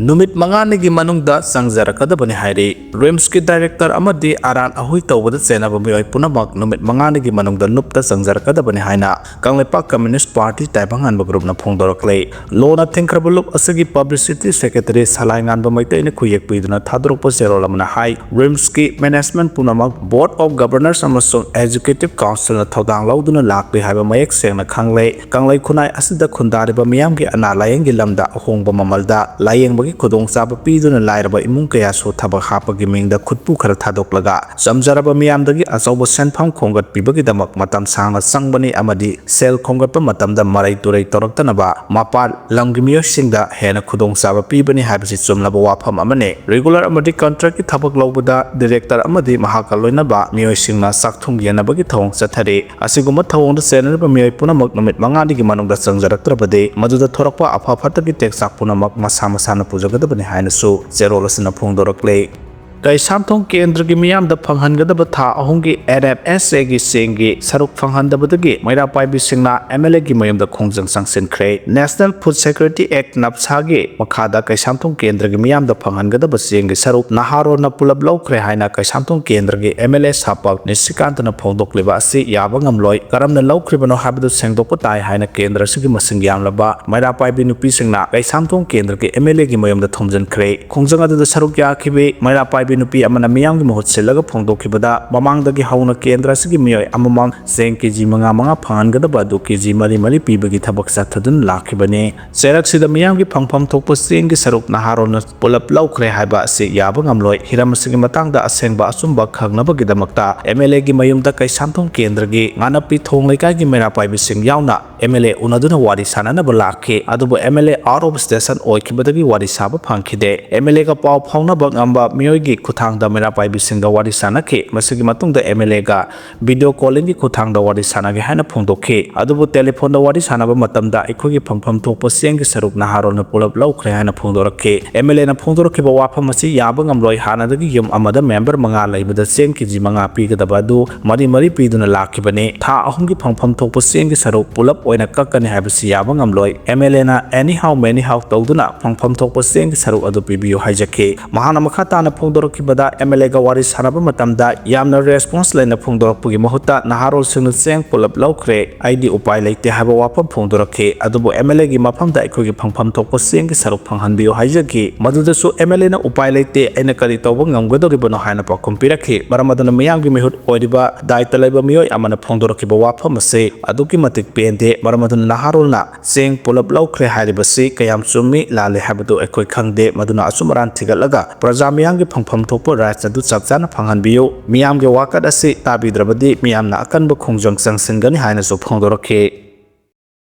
ꯅꯨꯃꯤꯠ ꯃꯉꯥꯅꯤꯒꯤ ꯃꯅꯨꯡꯗ ꯆꯪꯖꯔꯛꯀꯗꯕꯅꯤ ꯍꯥꯏꯔꯤ꯫ ꯔꯤꯝꯁꯀꯤ ꯗꯥꯏꯔꯦꯛꯇꯔ ꯑꯃꯗꯤ ꯑꯔꯥꯟ ꯑꯍꯨꯏ ꯇꯧꯕꯗ ꯆꯦꯟꯅꯕ ꯃꯤꯑꯣꯏ ꯄꯨꯝꯅꯃꯛ ꯅꯨꯃꯤꯠ ꯃꯉꯥꯅꯤꯒꯤ ꯃꯅꯨꯡꯗ ꯂꯨꯞꯇ ꯆꯪꯖꯔꯛꯀꯗꯕꯅꯤ ꯍꯥꯏꯅ ꯀꯪꯂꯩꯄꯥꯛ ꯀꯝꯃ꯭ꯌꯨꯅꯤꯁ꯭ꯠ ꯄꯥꯔꯇꯤ ꯇꯥꯏꯕꯪꯉꯥꯟꯕ ꯒ꯭ꯔꯨꯞꯅ ꯐꯣꯡꯗꯣꯔꯛꯂꯦ꯫ ꯂꯣꯅ ꯊꯤꯡꯈ꯭ꯔꯕ ꯂꯨꯞ ꯑꯁꯤꯒꯤ ꯄꯕ꯭ꯂꯤꯁꯤꯇꯤ ꯁꯦꯀ꯭ꯔꯦꯇꯔꯤ ꯁꯂꯥꯏꯉꯥꯟꯕ ꯃꯩꯇꯩꯅ ꯈꯨꯌꯦꯛ ꯄꯤꯗꯨꯅ ꯊꯥꯗꯣꯔꯛꯄ ꯆꯦꯔꯣꯜ ꯑꯃꯅ ꯍꯥꯏ, ꯔꯤꯝꯁꯀꯤ ꯃꯦꯅꯦꯖꯃꯦꯟꯠ ꯄꯨꯝꯅꯃꯛ ꯕꯣꯔꯗ ꯑꯣꯐ ꯒꯕꯔꯅꯔꯁ ꯑꯃꯁꯨꯡ ꯑꯦꯛꯖꯤꯀ꯭ꯌꯨꯇꯤꯚ ꯀꯥꯎꯟꯁꯤꯜꯅ ꯊꯧꯗꯥꯡ ꯂꯧꯗꯨꯅ ꯂꯥꯛꯂꯤ ꯍꯥꯏꯕ ꯃꯌꯦꯛ ꯁꯦꯡꯅ ꯈꯪꯂꯦ꯫ ꯀꯪꯂꯩ ꯈꯨꯟꯅꯥꯏ ꯑꯁꯤꯗ ꯈꯨꯟꯗꯥꯔꯤꯕ ꯃꯤꯌꯥꯝꯒꯤ ꯑꯅꯥ ꯂꯥꯌꯦꯡꯒꯤ ꯂꯝꯗ ꯑꯍꯣꯡꯕ ꯃꯃꯜꯗ ꯂꯥꯌꯦꯡꯕꯒꯤ ꯈꯨꯗꯣꯡꯆꯥꯕ ꯄꯤꯗꯨꯅ ꯂꯥꯏꯔꯕ ꯏꯃꯨꯡ ꯀꯌꯥꯁꯨ ꯊꯕꯛ ꯍꯥꯞꯄꯒꯤ ꯃꯤꯡꯗ ꯈꯨꯠꯄꯨ ꯈꯔ ꯊꯥꯗꯣꯛꯂꯒ ꯆꯝꯖꯔꯕ ꯃꯤꯌꯥꯝꯗꯒꯤ ꯑꯆꯧꯕ ꯁꯦꯟꯐꯝ ꯈꯣꯝꯒꯠꯄꯤꯕꯒꯤꯗꯃꯛ ꯃꯇꯝ ꯁꯥꯡꯅ ꯆꯪꯕꯅꯤ ꯑꯃꯗꯤ ꯁꯦꯜ ꯈꯣꯝꯒꯠꯄ ꯃꯇꯝꯗ ꯃꯔꯩ ꯇꯨꯔꯩ ꯇꯧꯔꯛꯇꯅꯕ ꯃꯄꯥꯟ ꯂꯝꯒꯤ ꯃꯤꯑꯣꯏꯁꯤꯡꯗ ꯍꯦꯟꯅ ꯈꯨꯗꯣꯡꯆꯥꯕ ꯄꯤꯕꯅꯤ ꯍꯥꯏꯕꯁꯤ ꯆꯨꯝꯂꯕ ꯋꯥꯐꯝ ꯑꯃꯅꯤ꯫ ꯔꯤꯒꯨꯂꯔ ꯑꯃꯗꯤ ꯀꯟꯇ꯭ꯔꯦꯛꯀꯤ ꯊꯕꯛ ꯂꯧꯕꯗ ꯗꯤꯔꯦꯛꯇꯔ ꯑꯃꯗꯤ ꯃꯍꯥꯛꯀ ꯂꯣꯏꯅꯕ ꯃꯤꯑꯣꯏꯁꯤꯡꯅ ꯆꯥꯛꯊꯨꯡ ꯌꯦꯟꯅꯕꯒꯤ ꯊꯧꯑꯣꯡ ꯆꯠꯊꯔꯤ꯫ ꯑꯁꯤꯒꯨꯝꯕ ꯊꯧꯑꯣꯡꯗ ꯆꯦꯟꯅꯔꯤꯕ ꯃꯤꯑꯣꯏ ꯄꯨꯝꯅꯃꯛ ꯅꯨꯃꯤꯠ ꯃꯉꯥꯅꯤꯒꯤ ꯃꯅꯨꯡꯗ ꯆꯪꯖꯔꯛꯇ꯭ꯔꯕꯗꯤ ꯃꯗꯨꯗ ꯊꯣꯔꯛꯄ ꯑꯐ ꯐꯠꯇꯒꯤ ꯇꯦꯛꯆꯥꯛ ꯄꯨꯝꯅꯃꯛ ꯃꯁꯥ ꯃꯁꯥꯅ ꯄꯨꯖꯒꯗꯕꯅꯤ ꯍꯥꯏꯅꯁꯨ ꯆꯦꯔꯣꯜ ꯑꯁꯤꯅ ꯐꯣꯡꯗꯣꯔꯛꯂꯤ꯫ ꯀꯩꯁꯥꯝꯊꯣꯡ ꯀꯦꯟꯗ꯭ꯔꯒꯤ ꯃꯤꯌꯥꯝꯗ ꯐꯪꯍꯟꯒꯗꯕ ꯊꯥ ꯑꯍꯨꯝꯒꯤ ꯑꯦꯟ ꯑꯦꯐ ꯑꯦꯁ ꯑꯦꯒꯤ ꯆꯦꯡꯒꯤ ꯁꯔꯨꯛ ꯐꯪꯍꯟꯗꯕꯗꯒꯤ ꯃꯩꯔꯥ ꯄꯥꯏꯕꯤꯁꯤꯡꯅ ꯑꯦꯝ ꯑꯦꯜ ꯑꯦꯒꯤ ꯃꯌꯨꯝꯗ ꯈꯣꯡꯖꯪ ꯆꯪꯁꯤꯟꯈ꯭ꯔꯦ꯫ ꯅꯦꯁꯅꯦꯜ ꯐꯨꯗ ꯁꯦꯀ꯭ꯌꯨꯔꯤꯇꯤ ꯑꯦꯛꯠ, ꯅꯞꯁꯥꯒꯤ ꯃꯈꯥꯗ ꯀꯩꯁꯥꯝꯊꯣꯡ ꯀꯦꯟꯗ꯭ꯔꯒꯤ ꯃꯤꯌꯥꯝꯗ ꯐꯪꯍꯟꯒꯗꯕ ꯆꯦꯡꯒꯤ ꯁꯔꯨꯛ ꯅꯍꯥꯔꯣꯟꯅ ꯄꯨꯂꯞ ꯂꯧꯈ꯭ꯔꯦ ꯍꯥꯏꯅ ꯀꯩꯁꯥꯝꯊꯣꯡ ꯀꯦꯟꯗ꯭ꯔꯒꯤ ꯑꯦꯝ ꯑꯦꯜ ꯑꯦ ꯁꯥꯄꯛ ꯅꯤꯁꯤꯀꯥꯟꯇꯅ ꯐꯣꯡꯗꯣꯛꯂꯤꯕ ꯑꯁꯤ ꯌꯥꯕ ꯉꯝꯂꯣꯏ꯫ ꯀꯔꯝꯅ ꯂꯧꯈ꯭ꯔꯤꯕꯅꯣ ꯍꯥꯏꯕꯗꯨ ꯁꯦꯡꯗꯣꯛꯄ ꯇꯥꯏ ꯍꯥꯏꯅ ꯀꯦꯟꯗ꯭ꯔ ꯑꯁꯤꯒꯤ ꯃꯁꯤꯡ ꯌꯥꯝꯂꯕ ꯃꯩꯔꯥ ꯄꯥꯏꯕꯤ ꯅꯨꯄꯤꯁꯤꯡꯅ ꯀꯩꯁꯥꯝꯊꯣꯡ ꯀꯦꯟꯗ꯭ꯔꯒꯤ ꯑꯦꯝ ꯑꯦꯜ ꯑꯦꯒꯤ ꯃꯌꯨꯝꯗ ꯊꯣꯝꯖꯤꯟꯈ꯭ꯔꯦ꯫ ꯈꯣꯡꯖꯪ ꯑꯗꯨꯗ ꯁꯔꯨꯛ ꯌꯥꯈꯤꯕꯤ ꯃꯩꯔꯥ ꯄꯥꯏꯕꯤ ꯅꯨꯄꯤ ꯑꯃꯅ ꯃꯤꯌꯥꯝꯒꯤ ꯃꯍꯨꯠ ꯁꯤꯜꯂꯒ ꯐꯣꯡꯗꯣꯛꯈꯤꯕꯗ, ꯃꯃꯥꯡꯗꯒꯤ ꯍꯧꯅ ꯀꯦꯟꯗ꯭ꯔ ꯑꯁꯤꯒꯤ ꯃꯤꯑꯣꯏ ꯑꯃꯃꯝ ꯆꯦꯡ ꯀꯦꯖꯤ ꯃꯉꯥ ꯃꯉꯥ ꯐꯪꯍꯟꯒꯗꯕ ꯑꯗꯨ ꯀꯦꯖꯤ ꯃꯔꯤ ꯃꯔꯤ ꯄꯤꯕꯒꯤ ꯊꯕꯛ ꯆꯠꯊꯗꯨꯅ ꯂꯥꯛꯈꯤꯕꯅꯤ꯫ ꯆꯩꯔꯛꯁꯤꯗ ꯃꯤꯌꯥꯝꯒꯤ ꯐꯪꯐꯝ ꯊꯣꯛꯄ ꯆꯦꯡꯒꯤ ꯁꯔꯨꯛ ꯅꯍꯥꯔꯣꯜꯅ ꯄꯨꯂꯞ ꯂꯧꯈ꯭ꯔꯦ ꯍꯥꯏꯕ ꯑꯁꯤ ꯌꯥꯕ ꯉꯝꯂꯣꯏ꯫ ꯍꯤꯔꯝ ꯑꯁꯤꯒꯤ ꯃꯇꯥꯡꯗ ꯑꯁꯦꯡꯕ ꯑꯆꯨꯝꯕ ꯈꯪꯅꯕꯒꯤꯗꯃꯛꯇ ꯑꯦꯝ ꯑꯦꯜ ꯑꯦꯒꯤ ꯃꯌꯨꯝꯗ ꯀꯩꯁꯥꯝꯊꯣꯡ ꯀꯦꯟꯗ꯭ꯔꯒꯤ ꯉꯥꯅꯞꯄꯤ ꯊꯣꯡ ꯂꯩꯀꯥꯏꯒꯤ ꯃꯩꯔꯥ ꯄꯥꯏꯕꯤꯁꯤꯡ ꯌꯥꯎꯅ ꯑꯦꯝ ꯑꯦꯜ ꯑꯦ ꯎꯅꯗꯨꯅ ꯋꯥꯔꯤ ꯁꯥꯟꯅꯅꯕ ꯂꯥꯛꯈꯤ꯫ ꯑꯗꯨꯕꯨ M L A out of station ꯑꯣꯏꯈꯤꯕꯗꯒꯤ ꯋꯥꯔꯤ ꯁꯥꯕ ꯐꯪꯈꯤꯗꯦ꯫ ꯑꯦꯝ ꯑꯦꯜ ꯑꯦꯒ ꯄꯥꯎ ꯐꯥꯎꯅꯕ ꯉꯝꯕ ꯃꯤꯑꯣꯏꯒꯤ ꯈꯨꯠꯊꯥꯡꯗ ꯃꯩꯔꯥ ꯄꯥꯏꯕꯤꯁꯤꯡꯒ ꯋꯥꯔꯤ ꯁꯥꯟꯅꯈꯤ꯫ ꯃꯁꯤꯒꯤ ꯃꯇꯨꯡꯗ ꯑꯦꯝ ꯑꯦꯜ ꯑꯦꯒ ꯚꯤꯗꯤꯑꯣ ꯀꯣꯂꯤꯡꯒꯤ ꯈꯨꯠꯊꯥꯡꯗ ꯋꯥꯔꯤ ꯁꯥꯟꯅꯒꯦ ꯍꯥꯏꯅ ꯐꯣꯡꯗꯣꯛꯈꯤ꯫ ꯑꯗꯨꯕꯨ ꯇꯦꯂꯤꯐꯣꯟꯗ ꯋꯥꯔꯤ ꯁꯥꯟꯅꯕ ꯃꯇꯝꯗ ꯑꯩꯈꯣꯏꯒꯤ ꯐꯪꯐꯝ ꯊꯣꯛꯄ ꯆꯦꯡꯒꯤ ꯁꯔꯨꯛ ꯅꯍꯥꯔꯣꯜꯅ ꯄꯨꯂꯞ ꯂꯧꯈ꯭ꯔꯦ ꯍꯥꯏꯅ ꯐꯣꯡꯗꯣꯔꯛꯈꯤ꯫ ꯑꯦꯝ ꯑꯦꯜ ꯑꯦꯅ ꯐꯣꯡꯗꯣꯔꯛꯈꯤꯕ ꯋꯥꯐꯝ ꯑꯁꯤ ꯌꯥꯕ ꯉꯝꯂꯣꯏ꯫ ꯍꯥꯟꯅꯗꯒꯤ ꯌꯨꯝ ꯑꯃꯗ ꯃꯦꯝꯕꯔ ꯃꯉꯥ ꯂꯩꯕꯗ ꯆꯦꯡ ꯀꯦꯖꯤ ꯃꯉꯥ ꯄꯤꯒꯗꯕ ꯑꯗꯨ ꯃꯔꯤ ꯃꯔꯤ ꯄꯤꯗꯨꯅ ꯂꯥꯛꯈꯤꯕꯅꯤ꯫ ꯊꯥ ꯑꯍꯨꯝꯒꯤ ꯐꯪꯐꯝ ꯊꯣꯛꯄ ꯆꯦꯡꯒꯤ ꯁꯔꯨꯛ ꯄꯨꯂꯞ ꯑꯣꯏꯅ ꯀꯛꯀꯅꯤ ꯍꯥꯏꯕꯁꯤ ꯌꯥꯕ ꯉꯝꯂꯣꯏ꯫ ꯑꯦꯝ ꯑꯦꯜ ꯑꯦꯅ anyhow manyhow ꯇꯧꯗꯨꯅ ꯐꯪꯐꯝ ꯊꯣꯛꯄ ꯆꯦꯡꯒꯤ ꯁꯔꯨꯛ ꯑꯗꯨ ꯄꯤꯕꯤꯌꯨ ꯍꯥꯏꯖꯈꯤ꯫ ꯃꯍꯥꯛꯅ ꯃꯈꯥ ꯇꯥꯅ ꯐꯣꯡꯗꯣꯔꯛꯈꯤꯕꯗ, ꯑꯦꯝ ꯑꯦꯜ ꯑꯦꯒ ꯋꯥꯔꯤ ꯁꯥꯟꯅꯕ ꯃꯇꯝꯗ ꯌꯥꯝꯅ ꯔꯦꯁꯄꯣꯟꯁ ꯂꯩꯅ ꯐꯣꯡꯗꯣꯔꯛꯄꯒꯤ ꯃꯍꯨꯠꯇ ꯅꯍꯥꯔꯣꯜꯁꯤꯡꯅ ꯆꯦꯡ ꯄꯨꯂꯞ ꯂꯧꯈ꯭ꯔꯦ, ꯑꯩꯗꯤ ꯎꯄꯥꯏ ꯂꯩꯇꯦ ꯍꯥꯏꯕ ꯋꯥꯐꯝ ꯐꯣꯡꯗꯣꯔꯛꯈꯤ꯫ ꯑꯗꯨꯕꯨ ꯑꯦꯝ ꯑꯦꯜ ꯑꯦꯒꯤ ꯃꯐꯝꯗ ꯑꯩꯈꯣꯏꯒꯤ ꯐꯪꯐꯝ ꯊꯣꯛꯄ ꯆꯦꯡꯒꯤ ꯁꯔꯨꯛ ꯐꯪꯍꯟꯕꯤꯌꯨ ꯍꯥꯏꯖꯈꯤ꯫ ꯃꯗꯨꯗꯁꯨ ꯑꯦꯝ ꯑꯦꯜ ꯑꯦꯅ ꯎꯄꯥꯏ ꯂꯩꯇꯦ, ꯑꯩꯅ ꯀꯔꯤ ꯇꯧꯕ ꯉꯝꯒꯗꯧꯔꯤꯕꯅꯣ ꯍꯥꯏꯅ ꯄꯥꯎꯈꯨꯝ ꯄꯤꯔꯛꯈꯤ꯫ ꯃꯔꯝ ꯑꯗꯨꯅ ꯃꯤꯌꯥꯝꯒꯤ ꯃꯤꯍꯨꯠ ꯑꯣꯏꯔꯤꯕ ꯗꯥꯏꯇ ꯂꯩꯕ ꯃꯤꯑꯣꯏ ꯑꯃꯅ ꯐꯣꯡꯗꯣꯔꯛꯈꯤꯕ ꯋꯥꯐꯝ ꯑꯁꯤ ꯑꯗꯨꯛꯀꯤ ꯃꯇꯤꯛ ꯄꯦꯟꯗꯦ꯫ ꯃꯔꯝ ꯑꯗꯨꯅ ꯅꯍꯥꯔꯣꯜꯅ ꯆꯦꯡ ꯄꯨꯂꯞ ꯂꯧꯈ꯭ꯔꯦ ꯍꯥꯏꯔꯤꯕꯁꯤ ꯀꯌꯥꯝ ꯆꯨꯝꯃꯤ ꯂꯥꯜꯂꯤ ꯍꯥꯏꯕꯗꯨ ꯑꯩꯈꯣꯏ ꯈꯪꯗꯦ꯫ ꯃꯗꯨꯅ ꯑꯆꯨꯝ ꯑꯔꯥꯟ ꯊꯤꯒꯠꯂꯒ ꯄ꯭ꯔꯖꯥ ꯃꯤꯌꯥꯝꯒꯤ ꯐꯪꯐꯝ ꯊꯣꯛꯄ ꯔꯥꯏꯠꯁ ꯑꯗꯨ ꯆꯞ ꯆꯥꯅ ꯐꯪꯍꯟꯕꯤꯌꯨ꯫ ꯃꯤꯌꯥꯝꯒꯤ ꯋꯥꯀꯠ ꯑꯁꯤ ꯇꯥꯕꯤꯗ꯭ꯔꯕꯗꯤ ꯃꯤꯌꯥꯝꯅ ꯑꯀꯟꯕ ꯈꯣꯡꯖꯪ ꯆꯪꯁꯤꯟꯒꯅꯤ ꯍꯥꯏꯅꯁꯨ ꯐꯣꯡꯗꯣꯔꯛꯈꯤ꯫